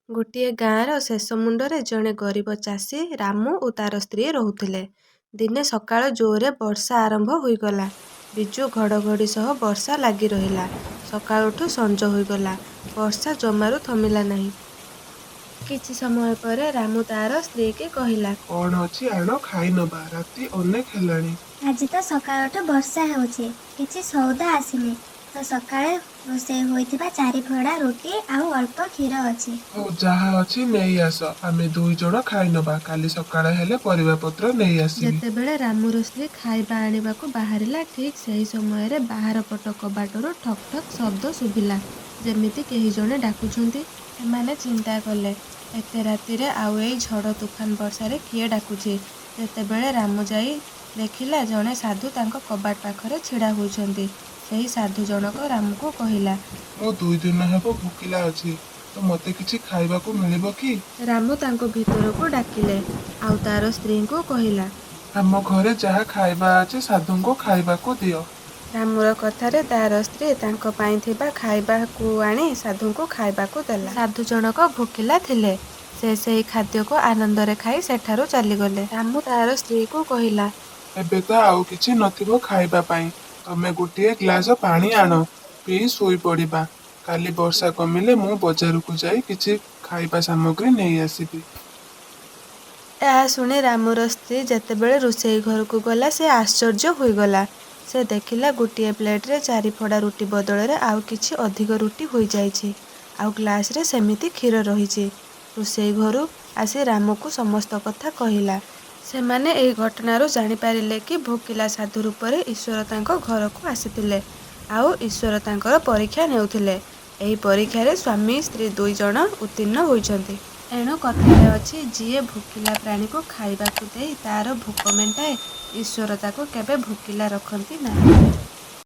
ଗୋଟିଏ ଗାଁର ଶେଷ ମୁଣ୍ଡରେ ଜଣେ ଗରିବ ଚାଷୀ ରାମୁ ଓ ତାର ସ୍ତ୍ରୀ ରହୁଥିଲେ। ଦିନେ ସକାଳୁ ଜୋରରେ ବର୍ଷା ଆରମ୍ଭ ହୋଇଗଲା। ବିଜୁ ଘଡ଼ଘଡ଼ି ସହ ବର୍ଷା ଲାଗି ରହିଲା। ସକାଳଠୁ ସଞ୍ଜ ହୋଇଗଲା, ବର୍ଷା ଜମାରୁ ଥମିଲା ନାହିଁ। କିଛି ସମୟ ପରେ ରାମୁ ତାର ସ୍ତ୍ରୀକି କହିଲା, କଣ ଅଛି ଆଣ ଖାଇନବା, ରାତି ଅନେକ ହେଲାଣି। ଆଜି ତ ସକାଳଠୁ ବର୍ଷା ହେଉଛି, କିଛି ସଉଦା ଆସିନି। ତ ସକାଳେ ରୋଷେଇ ହୋଇଥିବା 4 ଫଡ଼ା ରୁଟି ଆଉ ଅଳ୍ପ କ୍ଷୀର ଅଛି। ହଉ, ଯାହା ଅଛି ନେଇ ଆସ, ଆମେ 2 ଜଣ ଖାଇନବା। କାଲି ସକାଳ ହେଲେ ପରିବାପତ୍ର ନେଇ ଆସିବି। ଯେତେବେଳେ ରାମୁର ସ୍ତ୍ରୀ ଖାଇବା ଆଣିବାକୁ ବାହାରିଲା, ଠିକ୍ ସେହି ସମୟରେ ବାହାର ପଟ କବାଟରୁ ଠକ୍ ଠକ୍ ଶବ୍ଦ ଶୁଭିଲା, ଯେମିତି କେହି ଜଣେ ଡାକୁଛନ୍ତି। ସେମାନେ ଚିନ୍ତା କଲେ, ଏତେ ରାତିରେ ଆଉ ଏଇ ଝଡ଼ ତୁଫାନ ବର୍ଷାରେ କିଏ ଡାକୁଛି? ଯେତେବେଳେ ରାମୁ ଯାଇ ଦେଖିଲା, ଜଣେ ସାଧୁ ତାଙ୍କ କବାଟ ପାଖରେ ଛିଡ଼ା ହୋଇଛନ୍ତି। ସେହି ସାଧୁ ଜଣକ ରାମୁକୁ କହିଲା, ମୁଁ 2 ଦିନ ହେବ ଭୋକିଲା ଅଛି, ତ ମୋତେ କିଛି ଖାଇବାକୁ ମିଳିବ କି? ରାମୁ ତାଙ୍କୁ ଭିତରକୁ ଡାକିଲେ ଆଉ ତାର ସ୍ତ୍ରୀଙ୍କୁ କହିଲା, ଆମ ଘରେ ଯାହା ଖାଇବା ଅଛି ସାଧୁଙ୍କୁ ଖାଇବାକୁ ଦିଅ। ରାମୁର କଥାରେ ତାର ସ୍ତ୍ରୀ ତାଙ୍କ ପାଇଁ ଥିବା ଖାଇବାକୁ ଆଣି ସାଧୁଙ୍କୁ ଖାଇବାକୁ ଦେଲା। ସାଧୁ ଜଣକ ଭୋକିଲା ଥିଲେ। ସେ ସେହି ଖାଦ୍ୟକୁ ଆନନ୍ଦରେ ଖାଇ ସେଠାରୁ ଚାଲିଗଲେ। ରାମୁ ତାର ସ୍ତ୍ରୀକୁ କହିଲା, ଏବେ ତ ଆଉ କିଛି ନଥିବ ଖାଇବା ପାଇଁ। ତମେ ଗୋଟିଏ ଗ୍ଲାସ ପାଣି ଆଣ, ପିଇ ଶୋଇପଡ଼ିବା। କାଲି ବର୍ଷା କମିଲେ ମୁଁ ବଜାରକୁ ଯାଇ କିଛି ଖାଇବା ସାମଗ୍ରୀ ନେଇ ଆସିବି। ଏହା ଶୁଣି ରାମୁର ସ୍ତ୍ରୀ ଯେତେବେଳେ ରୋଷେଇ ଘରକୁ ଗଲା, ସେ ଆଶ୍ଚର୍ଯ୍ୟ ହୋଇଗଲା। ସେ ଦେଖିଲା, ଗୋଟିଏ ପ୍ଲେଟରେ 4 ଫଡ଼ା ରୁଟି ବଦଳରେ ଆଉ କିଛି ଅଧିକ ରୁଟି ହୋଇଯାଇଛି, ଆଉ ଗ୍ଲାସରେ ସେମିତି କ୍ଷୀର ରହିଛି। ରୋଷେଇ ଘରୁ ଆସି ରାମୁକୁ ସମସ୍ତ କଥା କହିଲା। ସେମାନେ ଏହି ଘଟଣାରୁ ଜାଣିପାରିଲେ କି ଭୋକିଲା ସାଧୁ ରୂପରେ ଈଶ୍ୱର ତାଙ୍କ ଘରକୁ ଆସିଥିଲେ ଆଉ ଈଶ୍ୱର ତାଙ୍କର ପରୀକ୍ଷା ନେଉଥିଲେ। ଏହି ପରୀକ୍ଷାରେ ସ୍ୱାମୀ ସ୍ତ୍ରୀ 2 ଜଣ ଉତ୍ତୀର୍ଣ୍ଣ ହୋଇଛନ୍ତି। ଏଣୁ କଥାରେ ଅଛି, ଯିଏ ଭୋକିଲା ପ୍ରାଣୀକୁ ଖାଇବାକୁ ଦେଇ ତାର ଭୋକ ମେଣ୍ଟାଏ, ଈଶ୍ୱର ତାକୁ କେବେ ଭୋକିଲା ରଖନ୍ତି ନାହିଁ।